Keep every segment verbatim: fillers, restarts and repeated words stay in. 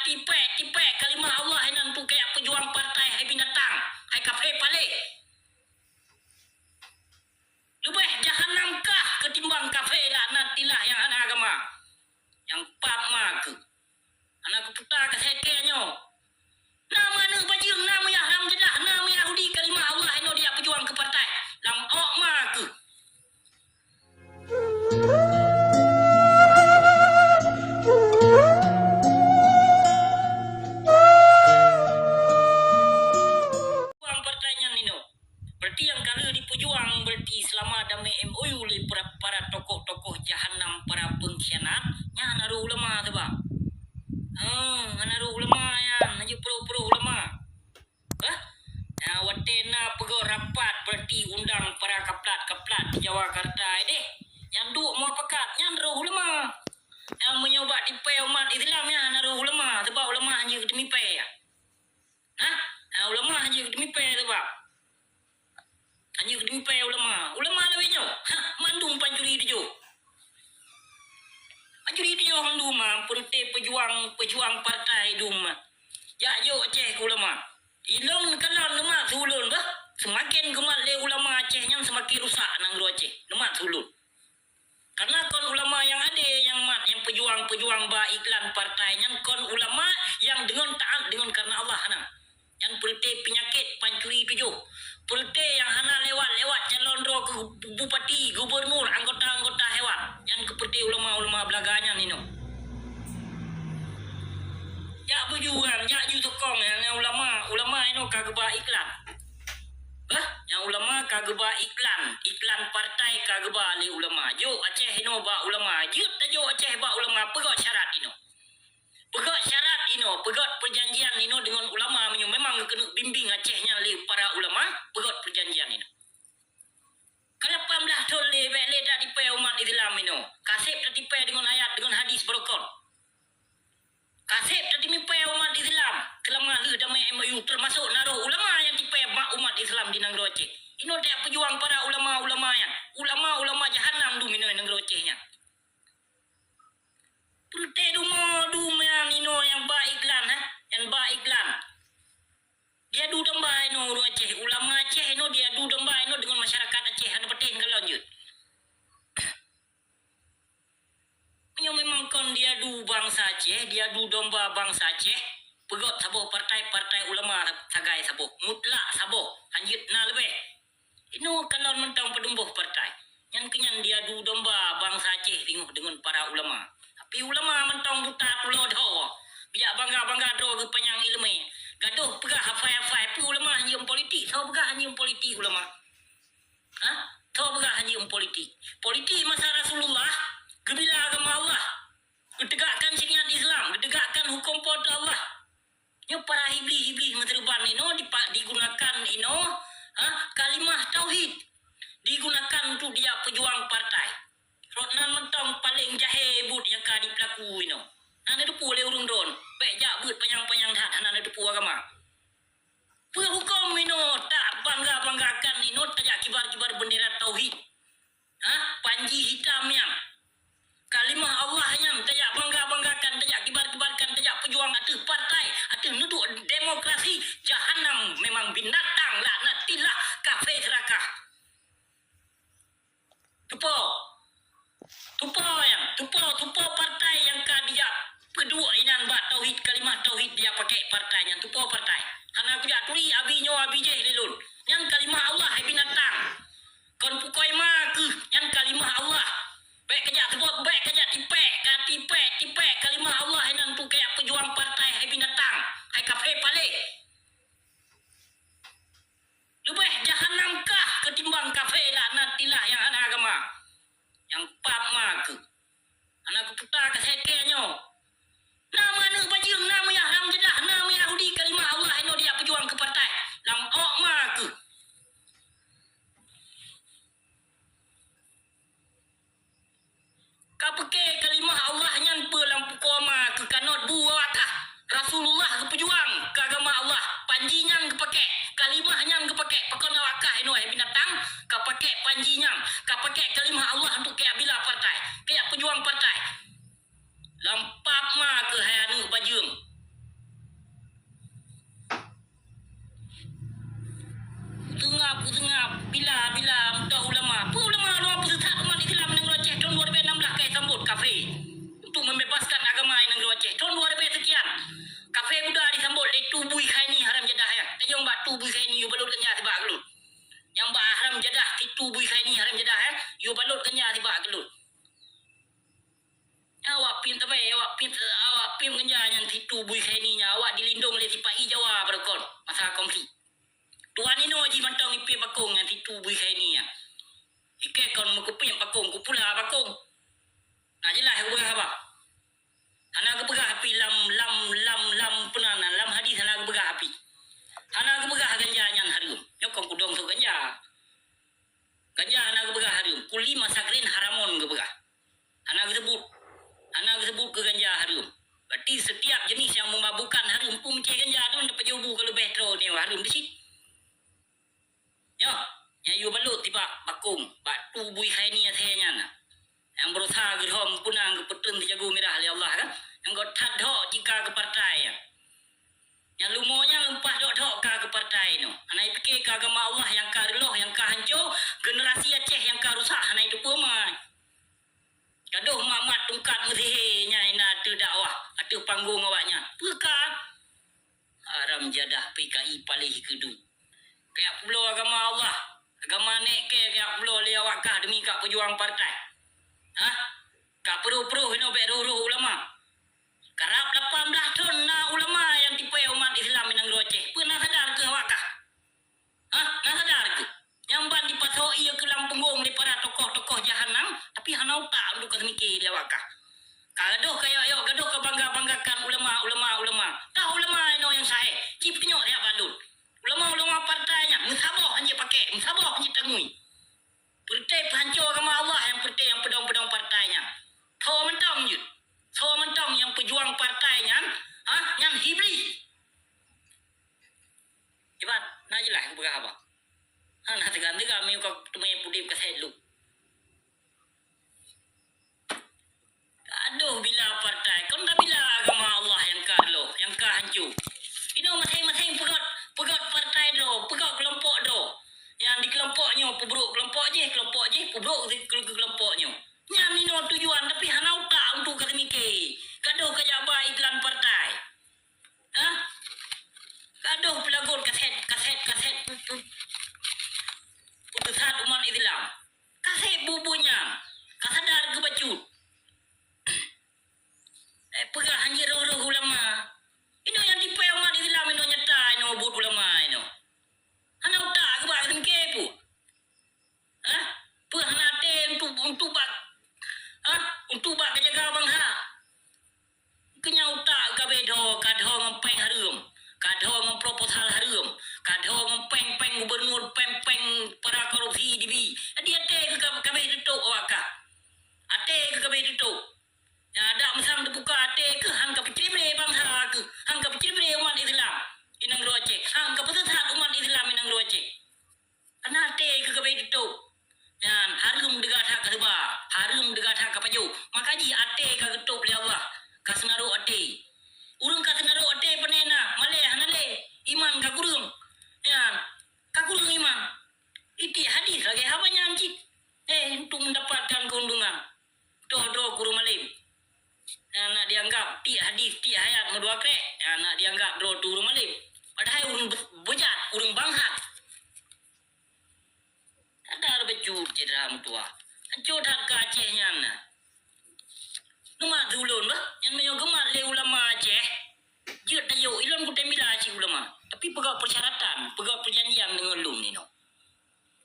Tipèk, tipèk kalimah Allah inan tu kajak peujuang partai hai binatang, hai kafé paléh. Leubeh jahanam kah ketimbang kafé laknatillah nyang hana agama. Nyang pap ma keuh. Hana kuputa ka seke nyoe. Na meuaneuk bajeueng, na meuyah lam jadah, na meuyahudi kalimah Allah inoe dijak peujuang keu partai. Lam ôk ma keuh. Peujuang partai nyan inoe. Berarti nyang ka lheueh jipeujuang, berarti seulama damé M O U lé para, para tokoh-tokoh jahanam, para pengkhianat, nyan hana rôh ulama sabab. Heuh, hana rôh ulama nyan, hana jeuet pro-pro ulama. Bah, nyang watèe na peugöt rapat, berarti undang para kaplat-kaplat di Jakarta deh. Nyang duek muafakat, nyan rôh ulama. Nyang meunyoe bak tipèe umat Islam nyan hana rôh ulama, sabab ulama hana jeuet teumipèe. Hah? Ha, ulama hana jeuet teumipèe sabab. Hana jeuet teumipèe ulama. Ulama lawét nyoe. Hah, mandum pancuri tujoh. Pancuri tujoh mandum, ah, peureute peujuang, peujuang partai dum, ah. Jak jok Aceh keu ulama. Ilôn kalon neumat su ulôn bah. Seumaken geumat lé ulama Aceh nyan seumaken rusak nanggroe Aceh. Neumat su ulôn. Karena kon ulama nyang ade nyang mat, nyang peujuang-peujuang ba iklan partai nyan kon ulama nyang deungon taat deungon karena Allah, hana. Nyan peureute peunyakét pancuri tujoh. Peureute nyang hana lewat-lewat calon droe keu bu-, bupati, gubernur, anggota-anggota hewan. Nyan keuh peureute ulama-ulama beulaga nyan inoe. Jak beujuang, jak ju tukong nyan ulama, ulama inoe ka geuba iklan. Bah, nyang ulama ka geuba iklan, iklan partai ka geuba lé ulama. Jok Aceh inoe bak ulama, jeuet tajok Aceh bak ulama, peugöt syarat inoe. Peugöt syarat inoe, peugöt peujanjian inoe deungon ulama meunyoe memang keuneuk bimbing Aceh nyan lé para ulama, peugöt peujanjian inoe. Ka lapan blaih thon lé, bèk lé tatipèe umat Islam inoe. Ka sép tatipèe deungon ayat, deungon hadis beurukon. Ka sép tatimipèe umat Islam, seulama lheueh damé M O U, teumasok na rôh ulama nyang tipèe bak umat Islam di nanggroe Aceh. Inoe tajak peujuang para ulama-ulama nyan. Ulama-ulama jahanam dum inoe nanggroe Aceh nyan. Peureute dumo dum nyan inoe nyang ba iklan, ha? Nyang ba iklan. Diadu domba inoe ureueng Aceh, ulama Aceh inoe diadu domba inoe deungon masyarakat Aceh, hana patéh kalon jeuet. Meunyoe memang kon diadu bansa Aceh, diadu domba bansa Aceh, peugöt saboh partai, partai ulama sagai saboh, mutlak saboh, hanjeuet na leubeh. Inoe kalon mantong padum boh partai. Nyan keuh nyan diadu domba bansa Aceh singoh deungon para ulama. Tapi ulama mantong buta tulo dho. Bijak bangga-bangga droe geuh panyang ileumèe. Gadoh peugah hafai-hafai, peue ulama hanjeuet politik, soe peugah hanjeuet politik ulama? Hah? Soe peugah hanjeuet politik? Politik masa Rasulullah, geubila agama Allah, geutegakkan syariat Islam, geutegakkan huköm Po teu Allah. Nyoe para iblih-iblih meuseureuban inoe dipa-, digunakan inoe, ha, kalimah tauhid digunakan untuk dijak peujuang partai. Rot nan mantong paleng jahé buet nyang ka jipeulaku inoe. Na neuteupeue lé ureueng droen, bèk jak beuet panyang-panyang that hana neuteupeue agama. Peue huköm inoe tabangga-banggakan inoe tajak kibar-kibar beundera tauhid? Hah? Panji hitam nyan. Kalimah Allah nyan tajak bangga-banggakan, tajak kibar-kibarkan, tajak peujuang ateueh partai, ateueh neuduek demokrasi. Jahanam memang binatang laknatillah, kafé seurakah. Tupo. Tupo nyan, tupo, tupo partai nyang ka dijak peuduek inan bak tauhid, kalimah tauhid dijak pakèk partai nyan, tupo partai. Hana kujak turi abi nyoe abi jéh lé lôn. Nyan kalimah Allah, hai binatang. Kon pukoi ma keuh, nyan kalimah Allah. Bèk kajak seubot, bèk kajak tipèk, ka tipèk, tipèk kalimah Allah inan tu kajak peujuang partai, hai binatang, hai kafé paléh. Leubeh jahanam kah ketimbang kafé laknatillah nyang hana agama. Nyang pap ma keuh. Hana kuputa ka seke nyoe. Na meuaneuk bajeueng, na meuyah lam jadah, na meuyahudi kalimah Allah inoe dijak peujuang keu partai. Lam ôk ma keuh. Ka peuke kalimah Allah nyan peue lam pukoe ma keuh kanot bu awak kah. Rasulullah geupeujuang keu agama Allah, panji nyan geupakèk, kalimah nyan geupakèk. Pakon awak kah inoe, hai binatang, ka pakèk panji nyan, ka pakèk kalimah Allah untuk kajak bila partai, kajak peujuang partai. Lam pap ma keuh hai aneuk bajeueng. Situ Bui Khaini nyan awak dilindong lé sipa-i Jawa barokon masa konflik. Tuan inoe jih mantong ipiep bakong nyan Situ Bui Khaini nyan. Ikei kon meukeupiep bakong, kupula bakong. Na jeulaih geupeugah haba. Hana geupeugah api lam, lam, lam, lam peunan, lam hadis hana geupeugah api. Hana geupeugah ganja nyan hareuem. Nyoe kon kudong sôk ganja. Ganja hana geupeugah hareuem. Kulli masakrin haramon geupeugah. Hana geuseubut. Hana geuseubut keu ganja hareuem. Berarti setiap jenis yang memabukkan hareuem. Peue meucé ganja tu, na pajoh bu ka leubeh troe nyoe hareuem di sit. Nyoe, nyang yue balot tibak bakong, bak tu Bui Khaini asèe nyan na. Nyang beureusaha geuhom punang geupeuteun sijagoe mirah lé Allah kan. Nyang göt that dhok cit ka keu partai nyan. Nyang lumo nyan lumpah dhok-dhok ka keu partai nyoe. Hana ipike keu agama Allah nyang ka reuloh, nyang ka hanco, generasi Aceh nyang ka rusak hana iteupeue ma. Gadoh mat-mat tungkat meusihé nyang na ateueh dakwah, ateueh panggong awaknyan. Peue ka? Haram jadah P K I paléh keu duek. Kajak peubloe agama Allah, agama nèk kèe kajak peubloe lé awak kah demi ka peujuang partai. Hah? Ka peuroh-peuroh inoe bèk roh-roh ulama. Karab lapan blaih thon na ulama nyang tipèe umat Islam i nanggroe Aceh. Peue na sadar keuh awak kah? Hah? Na sadar keuh? Nyang ban dipasoe ié keu lam punggong lé para tokoh-tokoh jahanam, tapi hana utak untuk ka seumike lé awak kah. Ka gadoh ka yok-yok, gadoh ka bangga-banggakan ulama, ulama, ulama. Tah ulama inoe nyang sahé, ci peutunyok siat bandum. Ulama-ulama partai nyan meusaboh hanjeuet pakèk, meusaboh hanjeuet tangui. Peureutèe peuhanco agama Allah nyang peureutèe nyang peudong-peudong partai nyan. Tho mantong jeuet. Tho mantong nyang peujuang partai nyan, ha, nyan Iblih. Iban, na jeulaih kupeugah haba. Hana teuga-teuga meunyoe ka teumé udép ka sét lom. Adoh bila partai, kon ka bila agama Allah nyang ka reuloh, nyang ka hanco. Inoe maséng-maséng peugöt, peugöt partai droe, peugöt keulompok droe. Nyang di keulompok nyoe peubrôk keulompok jéh, keulompok jéh peubrôk keu, keu keulompok nyoe. Nyan inoe tujuan, tapi hana utak untuk ka teumike. Gadoh ka jak ba iklan partai. Hah? Gadoh peulagon kasét, kasét, kasét pu-, pu-, putusan umat Islam. Kasét buet-buet nyan. Ka sadar keu bacut. Eh, peugah hanjeuet roh-roh ulama. Inoe nyang tipèe umat Islam inoe nyata inoe buet ulama inoe. Hana utak keu bak teumike pun. Hah? Peue hana até untuk, untuk bak, hah? Untuk bak geujaga bansa? Keu nyan utak ka bèk dho, ka dho ngon péng hareuem, ka dho ngon proposal hareuem, ka dho ngon péng-péng gubernur, péng-péng para korupsi dibi. Jadi até keuh ka, ka bèk tutôp awak kah. Até keuh ka bèk tutôp. Nyang adak meusang teubuka até keuh han ka peucrebre bansa keuh, han ka peucrebre umat Islam i nanggroe Aceh, han ka peusesat umat Islam i nanggroe Aceh. Kana até keuh ka bèk tutôp. Nyan hareuem deuga that ka seuba, hareuem deuga that ka pajoh. Maka jih até ka geutôp lé Allah, ka seunarok até. Ureueng ka seunarok até pane na, malèe hana lé, iman ka kureueng. Nyan, ka kureueng iman. Itiek hadis lagèe haba nyan cit. Eh, untuk mendapatkan keuntungan. Toh droe guru malém. Hana dianggap tiek hadis, tiek ayat meudua krek, hana dianggap droe tu ureueng malém. Padahai ureueng be-, beujat, ureueng bangsat. Sadar bacut cit dah meutuah. Hanco that keu Aceh nyan na. Neumat ulôn bah, nyan meunyoe geumat lé ulama Aceh, jeuet tayok, ilôn kutem bila cit ulama. Tapi peugöt persyaratan, peugöt perjanjian deungon lôn inoe.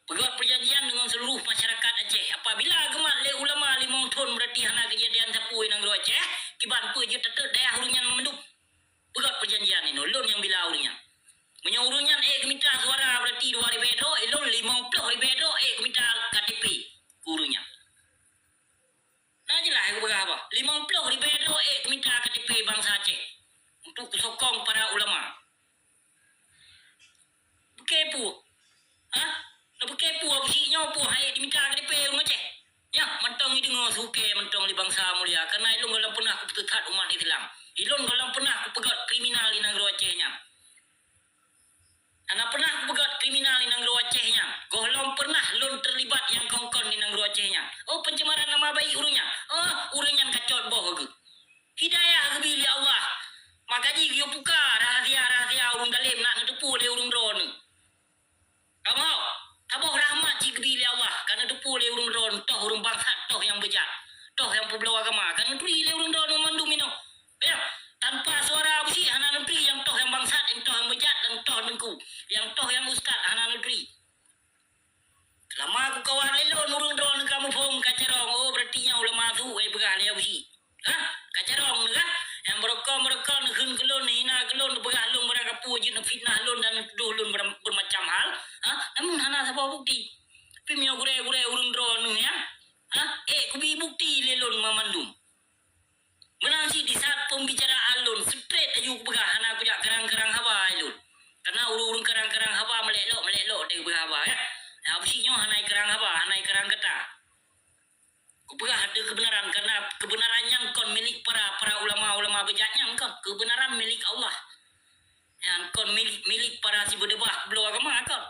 Peugöt peujanjian deungon seuluruh masyarakat Aceh. Apabila geumat lé ulama limong thon, beurati hana keujadian sapeue i nanggroe Aceh, kiban peue jeuet tateuk dayah ureueng nyan mandum. Peugöt peujanjian inoe, lôn nyang bila ureueng nyan. Meunyoe ureueng nyan ék geumita suara, beurati dua ribèe droe, eh, lôn limong ploh ribèe droe ék geumita K T P keu ureueng nyan. Na jeulaih kupeugah bah, limong ploh ribèe droe ék geumita K T P bansa Aceh untuk peusokong para ulama. fitnah lôn dan tudoh lôn ber-, bermacam hal, ha? Namun hana saboh bukti. Tapi meunyoe gurée-gurée ureuëng droeneuh nyan, ha? Eh, kubi bukti lé lôn mamandum. Meunan cit di saat pembicaraan lôn, straight aju kupeugah hana kujak karang-karang haba lôn. Karena ureuëng-ureuëng karang-karang haba meulek lok, meulek lok deh kupeugah haba, ya. Nah, beusi nyoe hana karang haba, hana karang kata. Kupeugah ada kebenaran, karena kebenaran nyan kon milik para, para ulama-ulama beujat nyan kon. Kebenaran milik Allah. Nyan kon milik, milik para sibeudeubah bloe agama kon.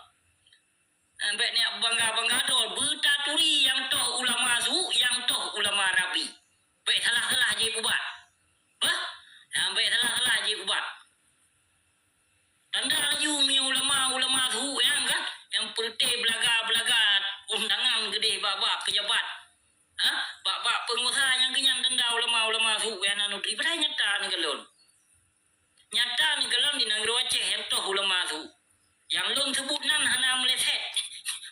Bék neujak bangga-bangga droe, beutaturi nyang toh ulama su, nyang toh ulama rabi. Bék salah-salah jipubat. Bah? Bék salah-salah jipubat. Tanda laju meunyoe ulama-ulama su nyang kan, nyang peureuté beulaga-beulaga undangan keudeh bak-bak peujabat. Ha? Bak-bak peungusaha nyang keunyan tanda ulama-ulama su nyang na neuturi. Padahai nyata nyoe keulôn. Nyata nyoe keulôn di nanggroe Aceh nyang toh ulama su. Nyang lôn seubut nan hana meuleset.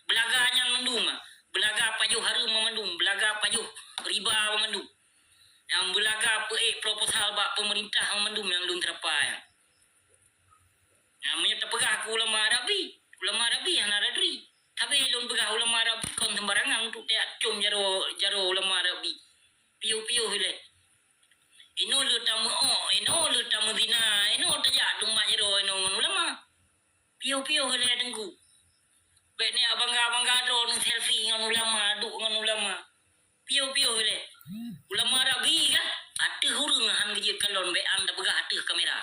Beulaga nyan mandum, beulaga pajoh hareuem mandum, beulaga pajoh riba mandum. Nyang beulaga peuék proposal bak peumeurintah mandum nyang lôn seurapa nyan. Nah, meunyoe tapeugah keu ulama rabi, ulama rabi hana taturi. Tapi lôn peugah ulama rabi kon seumbarangan untuk tajak com jaroe, jaroe ulama rabi. Piôh-piôh ilée. Inoe le tameuok, inoe le tameuzina, inoe tajak tumat jaroe inoe ngon ulama. Piôh-piôh ilée Teungku. Bék neujak bangga-bangga droe neuselfie ngon ulama, duek ngon ulama. Piôh-piôh ilée. Ulama rabi kan? Ateueh ureuëng han geujeuet kalon bék an tapeugah ateueh kamera.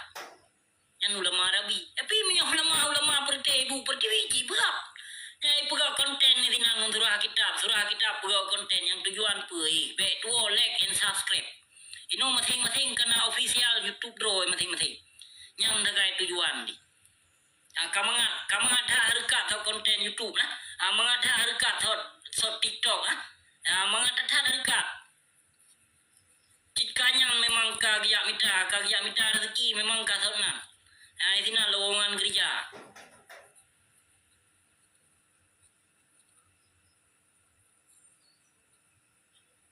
Nyan ulama rabi. Tapi meunyoe ulama-ulama peureuté ibu peurtiwi cit beurap. Nyang ipeugah konten ni sinan ngon surah kitab, surah kitab peugah konten nyang tujuan peue? Eh, bék tuwoe like and subscribe. Inoe maséng-maséng kana official YouTube droe maséng-maséng. Nyang sagai tujuan di. Ah, ka mangat, ka mangat that hareukat sot konten YouTube nah. Ah, mangat that hareukat sot, sot TikTok nah. Ah, mangat that hareukat. Cit ka nyan memang ka geujak mita, ka geujak mita rezeki memang ka sot nan. Hai sinan lowongan keurija.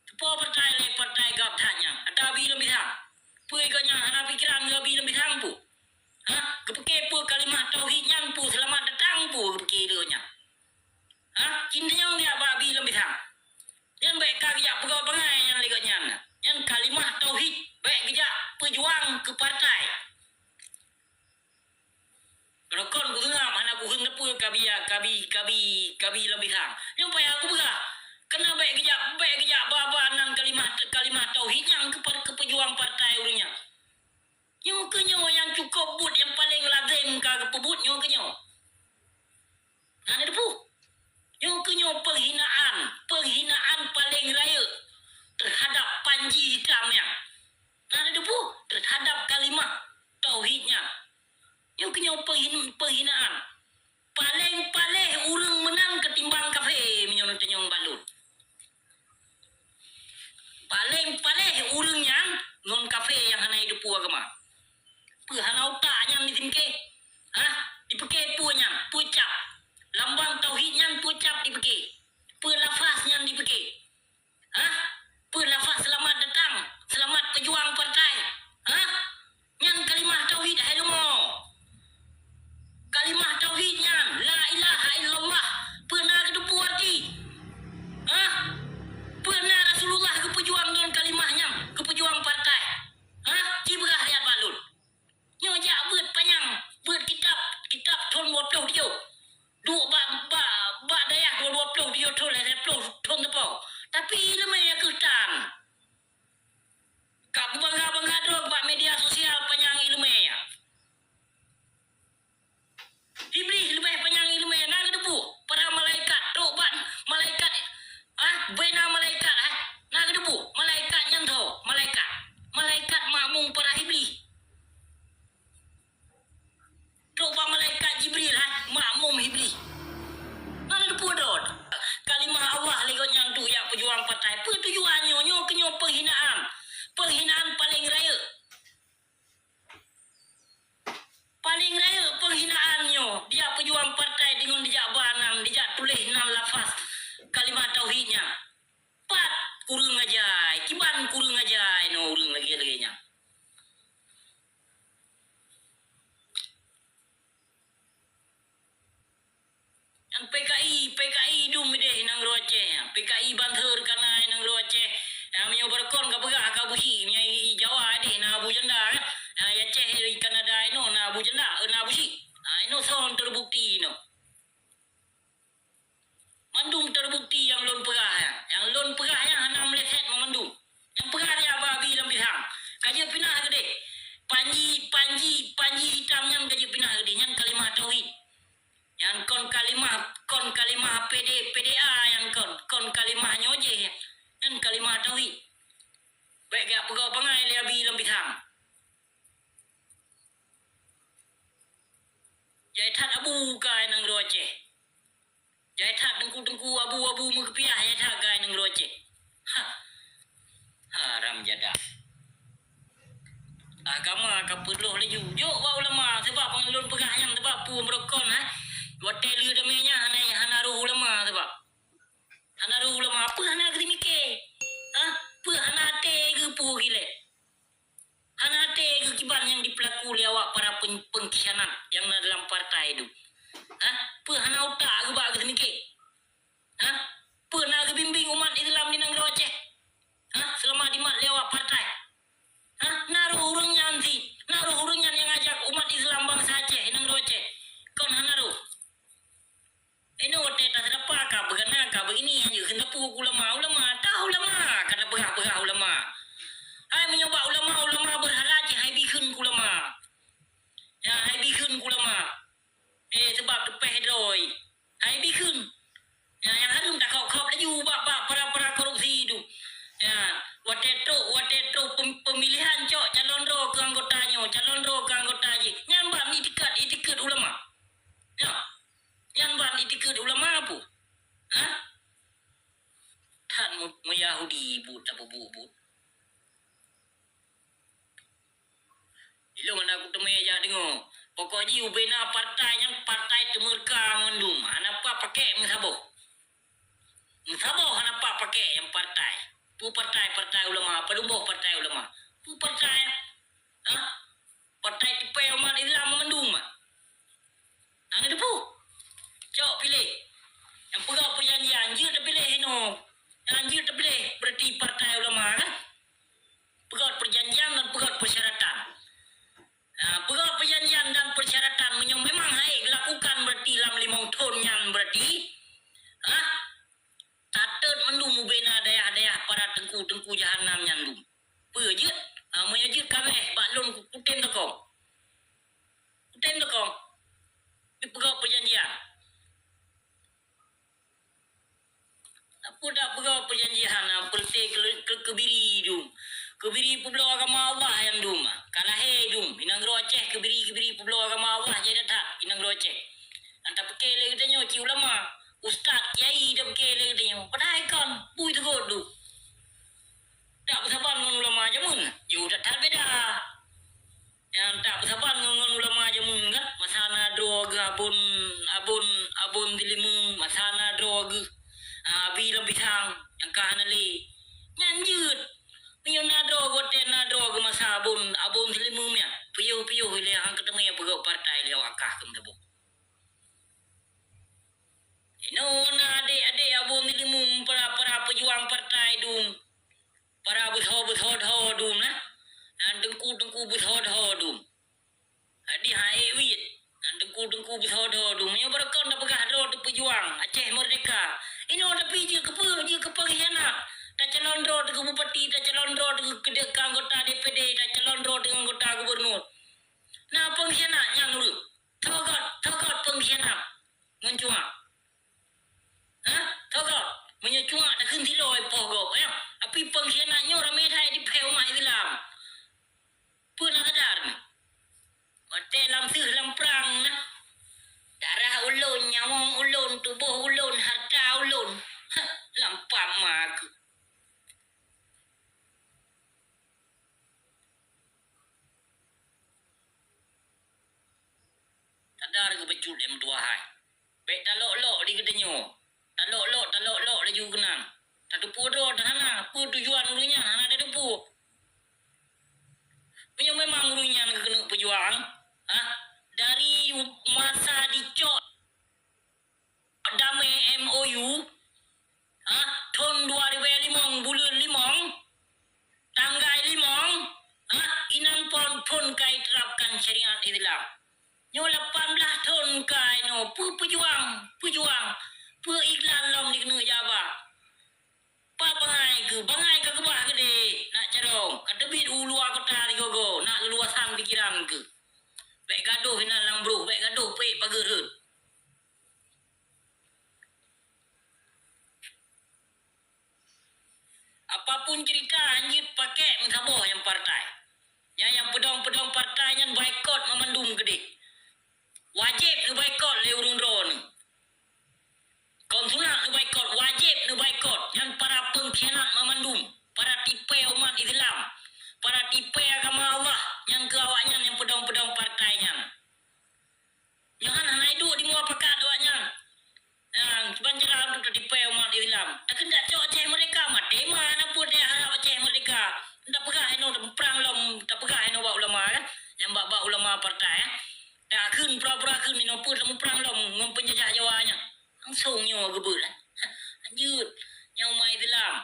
Teupo partai lé partai gab that nyan, ata bi lam pisang. Peue gobnyan hana pikeran geubi lam pisang pu? Hah? Geupike peue kalimah tauhid nyan pu seulamat datang pu geupike lé gobnyan? Hah? Cintanyong jak bak bi lam pisang. Nyan bék ka geujak peugot bangai nyan lé gobnyan. Nyan kalimah tauhid bék geujak peujuang keu partai. Rokon kuseungap hana kuheun teupeu kabi, kabi, kabi, kabi lam pisang. Nyoe payah kupeugah. Keunan bék geujak, bék geujak ba-ba nan kalimah, kalimah tauhid nyan keu par-, keu peujuang partai ureuëng nyan. Nyoe keuh nyoe nyang cukôp buet nyang paleng lazem ka geupeubuet nyoe keuh nyoe. Na neuteupeue? Nyoe keuh nyoe peunghinaan, peunghinaan paleng rayeuk teuhadap Panji Hitam nyan. Na neuteupeue? Teuhadap kalimah tauhid nyan. Nyoe keuh nyoe peunghin-, peunghinaan. Paleng paléh ureuëng meunan keutimbang kafé, meunyoe neutanyong bak lôn. Paleng paléh ureuëng nyan ngon kafé nyang hana jiteupeue agama. Peue hana utak nyan disimké? Hah? Dipike peue nyan? Peue cap? Lambang tauhid nyan peue cap dipike? Peue lafaz nyan dipike? Hah? Peue lafaz seulamat datang, seulamat peujuang partai? Hah? Nyan kalimah tauhid hai leumô. Kalimah tauhid nyan, la ilaha illallah, peue na geuteupeue arti? Hah? Peue na Rasulullah geupeujuang ngon kalimah nyan, geupeujuang partai? Hah? Ci peugah ayat bak lôn. Nyoe jak beuet panyang, beuet kitab, kitab thon dua ploh tujoh. Duek bak, bak, bak dayah dua, dua ploh tujoh thon, lhèe ploh thon teupo. P K I, P K I dum ideh nanggroe Aceh. P K I banser ka na nanggroe Aceh. Ya, meunyoe barokon ka peugah ka Abu Syik, meunyoe i Jawa ideh na Abu Janda kan. Ya, i Aceh, i Kanada inoe na Abu Janda, na Abu Syik. Ha, inoe son terbukti inoe. Mandum terbukti nyang lôn peugah nyan. Nyang lôn peugah nyan hana meuleset mandum. Nyang peugah nyan ba Abi lam pisang. Ka jeuet pinah keudeh. Panji, panji, panji itam nyan ka jeuet pinah keudeh. Nyan kalimah tauhid. Nyan kon kalimah, kon kalimah P D, P D A nyan kon. Kon kalimah nyoe jih. Nyan kalimah tauhid. Bèk geujak peugah bangai lé Abi lam pisang. Jai that abu kai nanggroe Aceh. Jai that teungku-teungku abu-abu meukeupiah jai that kai nanggroe Aceh. Ha. Haram jadah. Agama ka peudloh laju. Jok bak ulama, sabab lôn peugah nyan, sabab peue barokon, ha. Watèe lheueh damé nyan hana, hana roh ulama sabab. Hana roh ulama, peue hana geuteumiké? Ha? Peue hana até geupeue gilée? Hana até geukiban nyang dipeulaku lé awak para peng-, pengkhianat nyang na dalam partai tu? Ha? Peue hana utak geuba geuteumiké? Ha? Peue na geubimbéng umat Islam di nanggroe Aceh? Ha? Seulama dimat lé awak partai? Ha? Na roh ureueng nyan cit? Na roh ureueng nyan nyang ajak umat Islam bansa Aceh di nanggroe Aceh? Kon hana roh? Inoe watèe taseudapa ka beugana, ka beugini, hanjeuet kheun tapeue keu ulama. Ulama, tah ulama, ka tapeugah-peugah ulama. Hai meunyoe bak ulama, ulama beurhala cit hai bikheun keu ulama. Ya, hai bikheun keu ulama. Eh, sabab teupèh droe. Hai bikheun. Ya, nyang hareuem takop-kop laju bak, bak para-para korupsi tu. Ya, watèe trok, watèe trok pem-, pemilihan cok calon droe keu anggota nyoe, calon droe keu anggota jih. Nyan bak itikad, itikad ulama. Ya. Nyan ban itikeuet ulama peue? Hah? That mu-, meuyahudi buet tapeubuet buet. Ilôn hana kuteumé jak deungoe. Pokok jih ubena partai nyan partai teumeureuka mandum. Hana pat pakèk meusaboh. Meusaboh hana pat pakèk nyang partai. Peue partai, partai ulama, padum boh partai ulama. Peue partai? Hah? Partai teupèe umat Islam mandum, ah. Hana teupeue. Cok piléh. Nyang peugah peujanjian, jeuet tapiléh inoe. Nyang jeuet tapiléh berarti partai ulama, kan? Peugah peujanjian dan peugah persyaratan. Ah, peugah peujanjian dan persyaratan, meunyoe memang hana geulakukan, berarti lam limong thon nyan berarti, ah, tatot mandum ubena dayah-dayah para teungku-teungku jahanam nyan dum. Peue jeuet? Ah, meunyoe jeuet kabeh bak lôn ku-, kutem teuka. Kutem teuka. Dipeugah peujanjian. Peue tapeugah peujanjian, ah, peureuté keu-, keu-, keubiri dum. Keubiri peubloe agama Allah nyan dum, ah. Ka lahé dum. I nanggroe Aceh keubiri-keubiri peubloe agama Allah jai that-that i nanggroe Aceh. Nyang tapiké lé geutanyoe cit ulama, ustaz, kiai tapiké lé geutanyoe. Padahai kon, bui teugot dum. Tak peusaban ngon ulama jameun, jauh that-that beda. Nyang tak peusaban ngon, ngon ulama jameun kan, masa na droe geuh Abon, Abon, Abon Seulimeum, masa na droe geuh, ah, Abi Lam Pisang nyang ka hana lé. Nyan jeuet. Meunyoe na droe geuh, watèe na droe geuh masa Abon, Abon Seulimeum nyan, piôh-piôh ilèe han keuteumé peugöt partai lé awak kah keu meusaboh. Inoe na adék-adék Abon Seulimeum, para, para peujuang partai dum. Para beusoe-beusoe dum na. Dan teungku-teungku beusoe dum. Jadi, ha ék wiet. Dan teungku-teungku beusoe dum. Meunyoe barokon tapeugah droe teupeujuang Aceh Merdeka. Inoe tapi jeuet keu peue? Jeuet keu pengkhianat. Tacalon droe teuk keu bupati, tacalon droe teuk keu, keu anggota D P D, tacalon droe teuk anggota gubernur. Na pengkhianat nyang ureueng. Toh göt, toh göt pengkhianat. Ngon cuak. Hah? Toh göt. Meunyoe cuak takheun siloe poh gob, ya. Tapi pengkhianat nyoe ramé that di pihak umat Islam. Peue na sadar ni? Watèe lam seuh lam prang na. Darah ulôn, nyawöng ulôn, tuboh ulôn, hareuta ulôn. Hah, lam pam ma keuh. Tadar geuh bacut lé meutuah hai. Bèk talok-lok di geutanyoe. Talok-lok, talok-lok laju keunan. Tateupeue droe teuh hana, peue tujuan ureueng nyan hana tateupeue. Meunyoe memang ureueng nyan keuneuk peujuang, ha, dari masa dicok Islam. Nyoe lapan blaih thon ka inoe, peue peujuang, peujuang, peue iklan lom dikeuneuk jak ba. Pat bangai keuh, bangai ka keubah keudeh, nak carông, ka teubiet u luwa kota sigoe-goe, nak leuluwasan pikeran keuh. Bèk gadôh inan lam broh, bèk gadôh pèk pageue rhot. Apapun cerita, hanjeuet pakèk meusaboh nyang partai. Nyang, nyang peudong-peudong partai nyan baikot mamandum keudeh. Wajéb neubaikot lé ureueng droeneuh. Kon sunat neubaikot, wajéb neubaikot. Nyan para peungkhianat mamandum, para tipèe umat Islam, para tipèe agama Allah, nyan keuh awaknyan nyang peudong-peudong partai nyan. Nyoe hana, hana iduek di muafakat awaknyan. Nyan, kiban cara untuk tatipèe umat Islam. Takheun jak cok Aceh merdeka, maté ma na peue teuharap Aceh merdeka. Tapeugah inoe tamuprang lom, tapeugah inoe bak ulama kan. Nyang bak-bak ulama partai, eh. Takheun pura-pura kheun inoe peue tamuprang lom ngon peunjajah Jawa nyan. Langsung nyoe geubeuet, eh. Lanjut. Nyang umat Islam.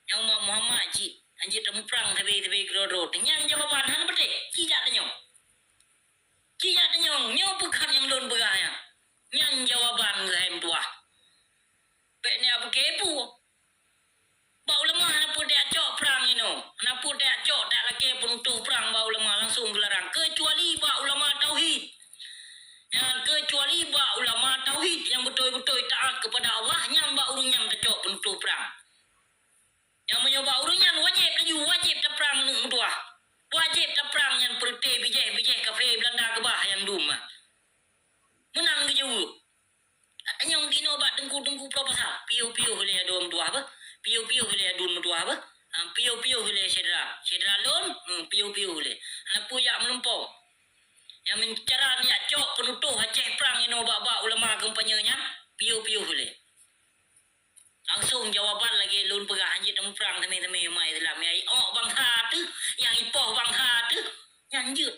Nyang umat Muhammad cit. Lanjut tamuprang sabe-sabe keudroe-droe. Nyan jawaban hana beutôi. Ci jak tanyong. Ci jak tanyong, nyoe peue kheun nyang lôn peugah nyan. Nyan jawaban keuh hai meutuah. Bèk neupeukée peue. Bak ulama hana peue tajak cok prang inoe. Hana peue tajak cok, tajak lakée peunutôh prang bak ulama langsung geularang. Keucuali bak ulama tauhid. Nyan keucuali bak ulama tauhid nyang beutôi-beutôi taat keupada Allah, nyan bak ureueng nyan tacok peunutôh prang. Nyang meunyoe bak ureueng nyan wajéb laju, wajéb taprang aneuk meutuah. Wajéb taprang nyan peureuté bijéh-bijéh kafé Beulanda keubah nyang dum nyan. Meunan geujaweueb. Anyong tinoe bak teungku-teungku proposal. Piôh-piôh lé adoe meutuah beuh. Piôh-piôh lé aduen meutuah beuh. Ha, piôh-piôh lé syedara. Syedara lôn, hmm, piôh-piôh lé. Hana peue jak meulumpoe. Nyang meucara neujak cok peunutôh Aceh prang inoe bak-bak ulama kampanye nyan, piôh-piôh lé. Langsung jawaban lagèe lôn peugah, hanjeuet tamuprang teumé-teumé umat Islam. Nyang iok bansa teuh, nyang ipoh bansa teuh, nyan jeuet.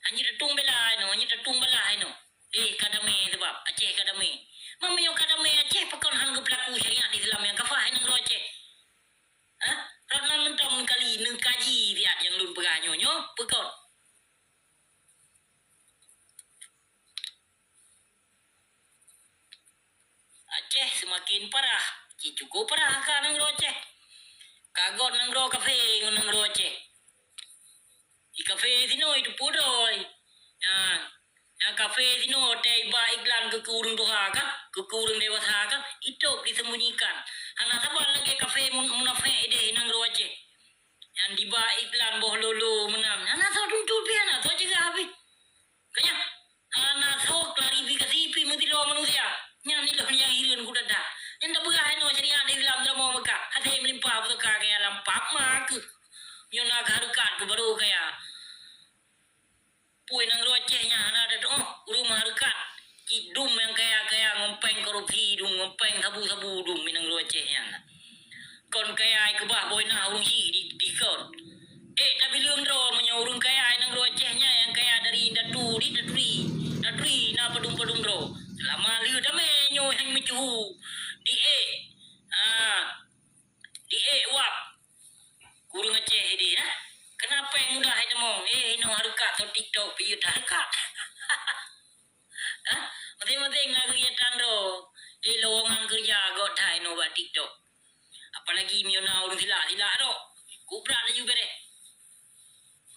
Hanjeuet tatueng bela inoe, hanjeuet tatueng balah inoe. Eh, ka damé sabab Aceh ka damé. Meunyoe ka damé Aceh, pakon han geupeulaku syariat Islam nyang kafah nanggroe Aceh? Hah? Rot nan mantong kali neukaji siat nyang lôn peugah nyoe, nyoe peukon. Aceh seumaken parah, ci cukup parah ka nanggroe Aceh. Ka göt nanggroe kafé ngon nanggroe Aceh. Di kafé sinoe teupeue droe. Nyan, nyan kafé sinoe watèe iba iklan keu, keu ureueng tuha ka, keu, keu ureueng dewasa ka, itôb disembunyikan. Hana saban lagèe kafé mun-, munafék idéh nanggroe Aceh. Nyan diba iklan boh lolo meunan. Hana soe tuntut pih, hana soe cegah pih. Ka nyan, hana soe klarifikasi pih meusidroe manusia. Nyan ilôn nyang hireuen kuda-da. Nyan tapeugah inoe syariat Islam dalam Mekah. Hase meulimpah pusaka kaya lampap ma keuh. Nyoe na keuhareukat keu barô kaya. Peue nanggroe Aceh nyan hana tatu'oh ureueng meuhareukat. Cit dum nyang kaya-kaya ngon péng korupsi dum, ngon péng sabu-sabu dum nanggroe Aceh nyan. Kon kaya keubah boh inah ureueng syik di, dikon. Eh, tabileueng droe meunyoe ureueng kaya nanggroe Aceh nyan nyang kaya dari indatu di taturi. Taturi na padum-padum droe. Seulama lheueh damé nyoe hana meucuhu. Di eh. Ah. Di eh wab. Ureueng Aceh idéh, nah. Kenapa mudah hai tamong? Eh, inoe hareukat atau TikTok, piyeue hareukat. Hah? Maséng-maséng na keugiyatan droe. Eh, lowongan keureuja göt that inoe bak TikTok. Apalagi meunyoe na ureueng silak, silak droe. Kubrat laju beureh.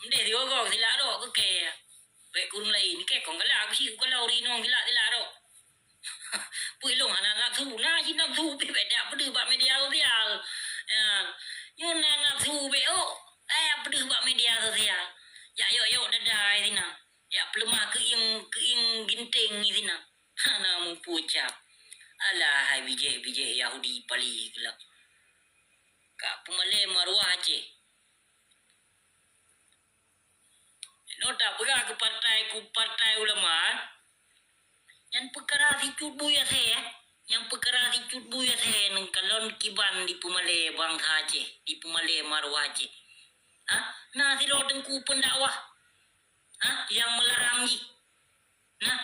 Meudeh sigoe-goe silak droe, keu-keu. Bèk keu ureueng laén, keu kon galak, keu si galak ureueng inong silak-silak droe. Peue lôn hana nafsu, na cit nafsu pih bèk tajak peudeuh bak media sosial. Nyan, nyoe na nafsu bèk, oh, tajak peudeuh bak media sosial. Jak yok-yok dada sinan. Jak peuleumah keuieng, keuieng ginténg sinan. Hana muphom cap. Alah hai bijéh-bijéh Yahudi pali keulag. Ka peumalèe maruah Aceh. Nyoe tapeugah keu partai, keu partai ulama, nyan peukara sicut bui asèe, eh. Nyan peukara sicut bui asèe nyan kalon kiban dipeumalèe bansa Aceh, dipeumalèe maruah Aceh. Hah? Na sidroe teungku peundakwah, hah, nyang meularang jih. Nah,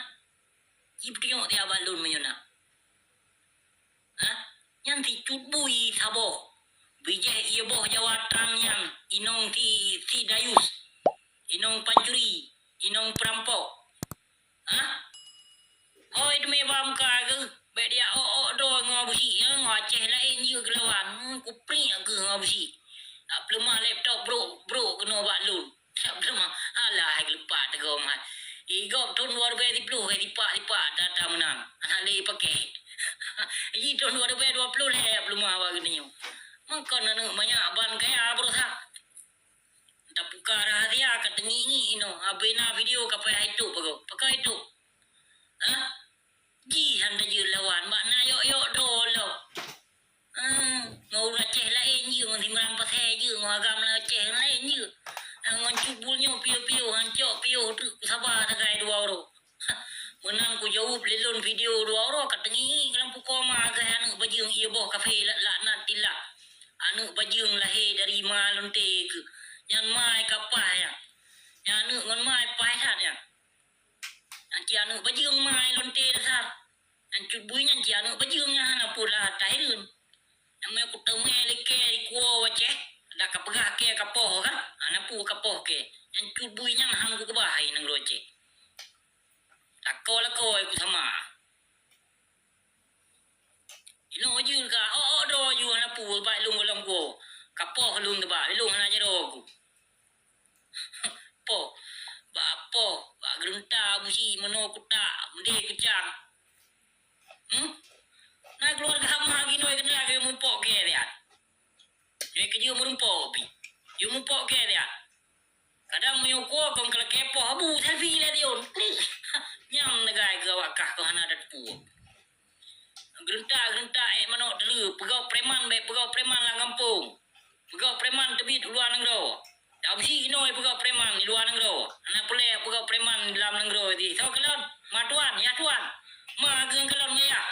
Ci peutunyok tieb bak lôn meunyoe na. Hah? Nyan sicut bui saboh. Bijéh ié boh jawatan nyan inong si, si Dayus. Inong pancuri. inong peurampok. Hah? Hôi teumé bak muka keuh, bèk diak ôk-ôk droe ngon Abu Syik, eh, ngon Aceh laén jeuet keu lawan. Hmm, kupriek keuh ngon Abu Syik. Nak peuleumah laptop brok-brok keunoe bak lôn. Nak peuleumah, alah, hai geulupa teugom hai. Di gob thôn dua ribèe siplôh, hai sipak-sipak data meunan. Hana lé pakai. Jih thôn dua ribèe dua plôh lhèe peuleumah bak geutanyoe. Mangkon aneuk manyak ban kaya beurasa. Tapuka rahasia ka teungiek-ngiek inoe, abéh na video ka payah itôp agoe. Pakon itôp? Hah? Jih han tajeuet lawan, bak na yok-yok droe lom. Hmm, ngon ureueng Aceh laén jeuet, ngon Simran Pasè jeuet, ngon agam Aceh laén jeuet. Ngon Cut Bul nyoe piôh-piôh, han cok piôh treuk, saba sagai dua uroe. Meunan kujaweueb lé lôn video dua uroe ka teungiek-ngiek lam pukoe ma keuh aneuk bajeueng ié boh kafé la-, laknatillah. Aneuk bajeueng lahé dari ma lonte keuh. Nyan ma ka paih nyan. Nyan aneuk ngon ma paih that nyan. Nyan cit aneuk bajeueng ma lonte dasar. Nyan Cut Bui nyan cit aneuk bajeueng nyan hana peue lah tahireuen. Nyan meunyo kuteumé likée dikuwoe Aceh, dak kapeugah kée kapoh kan? Hana peue kapoh kée. Nyan Cut Bui nyan han kukeubah hai nanggroe Aceh. Lakoe-lakoe ku sama. Inoe jeuet ka, ôk-ôk droe jeuet hana peue bak lôn gohlom ku. Kapoh lôn teuba, lôn hana jaroe ku. Poh, bak poh, bak geureuntah busi meunoe kutak, meudeh keucang. Hmm? Na keuluwarga ma ginoe keuneuk lagèe mupok kée riat. Nyoe keujeuet meurumpok pih. Jeuet mupok kée riat. Kadang meunyoe ukoe kon ka lakée poh, bu selfie lé dion. Klik. Nyang neugah keu awak kah kon hana tateupeue. Geureutak-geureutak ék manok teuleu, peugah preman bèk peugah preman lam gampông. Peugah preman teubiet u luwa nanggroe. Dak beusi inoe peugah preman di luwa nanggroe. Hana peureulèe peugah preman di lam nanggroe jih. Soe kalon? Ma tuan, yah tuan. Ma keuh nyang kalon ngon yah.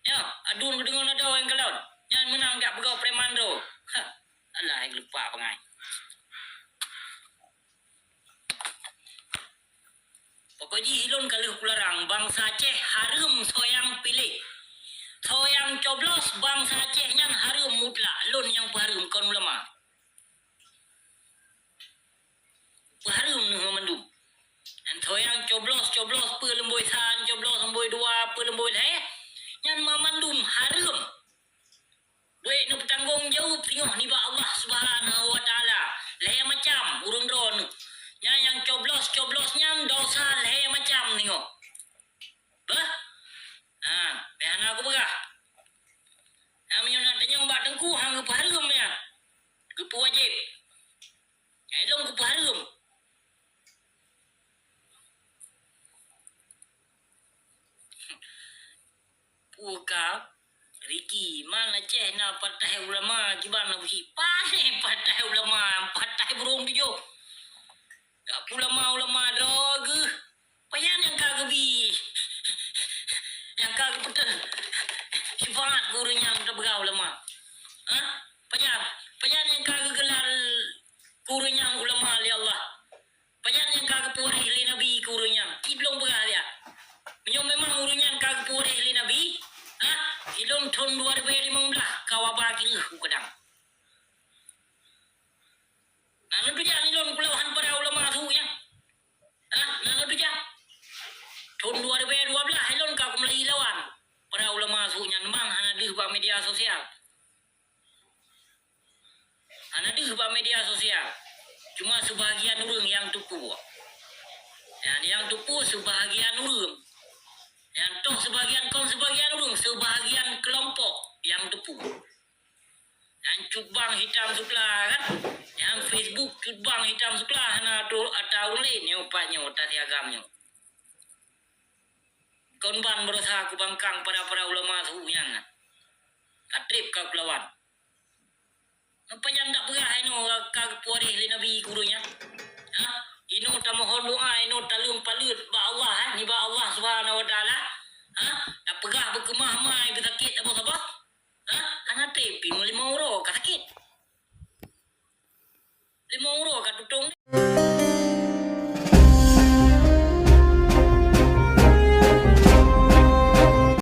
Nyoe, aduen geudeungoe na doe nyang kalon. Nyan meunan jak peugah preman droe. Ha, alah, hai geulupa bangai. Pokok jih ilôn ka lheueh kularang, bansa Aceh hareuem soe nyang piléh. Soe nyang coblos bansa Aceh nyan hareuem mutlak, lôn nyang peuhareuem kon ulama. Peuhareuem neuh mandum. Nyan soe nyang coblos-coblos peue leumbôi sa, coblos leumbôi dua, peue leumbôi lhèe, nyan mandum hareuem. Bèk neupeutanggong jaweueb singoh nibak Allah Subhanahu wa Taala. Lhèe macam ureueng droeneuh. Nyan nyang coblos-coblos nyan dosa lhèe macam singoh. Beuh? Ha, bèk hana kupeugah. Ha, meunyoe na tanyong bak teungku, han geupeuhareuem nyan. Geupeuwajéb. Nyan lôn geupeuhareuem. Peue ka, Ricky, man Aceh na partai ulama kiban na busi. Pané partai ulama, partai burông tujoh. Dak peue ulama-ulama droe geuh. Pajan nyang ka geubi, nyang ka geupeuteuh syafaat keu ureueng nyang teupeugah ulama? Hah? Pajan, pajan nyang ka geugelar keu ureueng nyang ulama lé Allah? Pajan nyang ka geupeuwaréh lé Nabi keu ureueng nyan? Ci lôn peugah siat. Meunyoe memang ureueng nyan ka geupeuwaréh lé Nabi, ha, ilôn thôn dua ribèe limong blah ka waba kireuh u keudang. Na lôn tujan ilôn kulawan para ulama su nyan. Ha, na lôn tujan. Thôn dua ribèe dua blah ilôn ka kumeulai lawan para ulama su nyan, memang hana deuh bak media sosial. Hana deuh bak media sosial. Cuma seubahagian ureueng nyang teupeue. Nyan nyang teupeue seubahagian ureueng. Nyan toh seubahagian, kon seubahagian ureueng, seubahagian keulompok nyang teupeue. Nyan cut bang hitam sukla kan? Nyan Facebook cut bang hitam sukla hana atu-, ata ureueng laén nyoe pat nyoe, ata si agam nyoe. Kon ban beurasa kubangkang para-para ulama su nyan. Ka trép ka kulawan. Napa nyang dak peugah inoe ka geupeureh lé Nabi keu ureueng nyan? Ha? Inoe tamohon doa, inoe taleueng paleuet bak Allah, eh, nibak Allah Subhanahu wa Taala. Ha? Tapeugah beukeumah mai beusakét saboh-saboh,